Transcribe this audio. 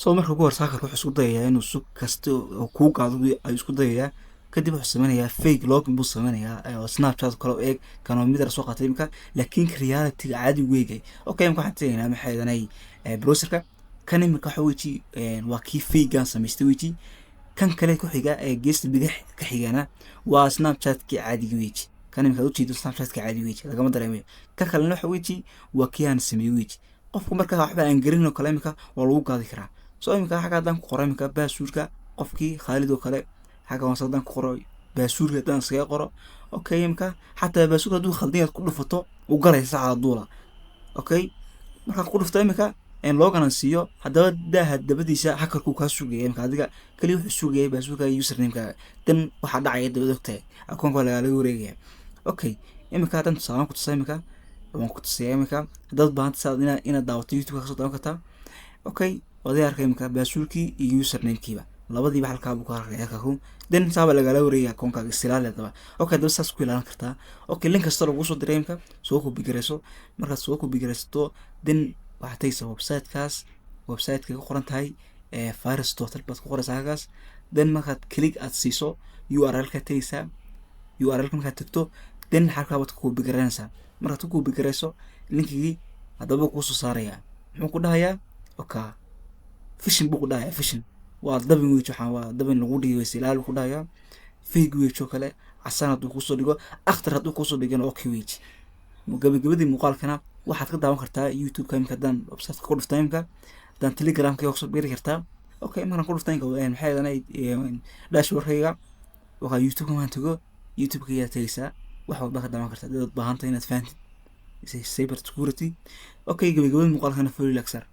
So marka ugu horeysa, hackerka wuxuu isku dayayaa inuu sug kasta oo kuu qaado ayuu isku dayayaa. Kadib wuxuu sameynayaa fake login buu sameynayaa oo Snapchat kale u eeg. Kanoo mid soo qaatay imika, laakiin reality-ga caadi weegay. Okay, imika waxaan tegaynaa, maxay ahadanay, browserka. Kan imika waxa weji waa kii fake-gaan samaystay weji. Kan kale ku xiga ee geesta bidix ka xigana waa Snapchatkii caadiga weji. Kan imika ujeedo Snapchatka caadiga weji, lagama dareemayo. Kan kalena waxa weji waa kii aan sameeyey weji. Qofku marka waxba aan garin oo kale imika waa lagu gaadi karaa. So imika xagga haddaan ku qoro imika passwordka qofkii Khaalid oo kale, xagga hoose haddaan ku qoro passwordka, haddaan iskaga qoro, okay, imika xataa passwordka hadduu khaldan yaad ku dhufato, u galaysa saacada duula. Okay, markaan ku dhufto imika login aan siiyo, haddaba daaha dabadiisa hackerku kaa sugaya. Imika adiga kaliya wuxuu sugaya passwordka iyo usernamekaaga. Dan waxaa dhacaya dabad ogtahay, akoonka waa lagala wareegaya. Okay, imika haddaan tusaalaan ku tusa, imika waan ku tusaya. Imika haddaad baahanta saad inaad daawato, YouTube ka kasoo daawan kartaa. Okay, waad arkay imika passwordkii iyo usernamekiiba labadiiba halkaa buu ka arkay halkaa. Then saaba lagala wareegaya akoonkaaga. Isilaali haddaba. Okay, haddaba saas ku ilaalin kartaa. Okay, link kasta lagu soo diray imika soo copy garayso. Markaad soo copy garaysato, then waxaad tegaysaa websitekaas, websiteka ku qoran tahay VirusTotal baad ku qoraysaa halkaas. Then markaad click aad siiso, URL ka tegaysaa. URL ka markaad tagto, then halkaa baad ku copy garanaysaa. Markaad ku copy garayso linkigii, haddaba kuusoo saarayaa. Muxuu ku dhahayaa? Okay, phishing buu ku dhahayaa. Phishing waa dabin weji, waxaan waa dabin lagu dhigi weyse, ilaali ku dhahayaa. Fake weji oo kale, casaan hadduu kuusoo dhigo, akhtar hadduu kuusoo dhigana, okay weji. Gabagabadii muuqaalkana waxaad ka daawan kartaa YouTube-ka. Imika haddaan websiteka ku dhufta, imika haddaan Telegramka kusoo biri kartaa. Okay, markaan ku dhufta imika, maxay ahadanay, dashboardkayga wakaa. YouTube-ka markaan tago, YouTube-ka ayaa tegaysaa, wax walba ka daawan kartaa dad baahanta inaad fahantid cyber security. Okay, gabagabadii muuqaalkana follow, like saar.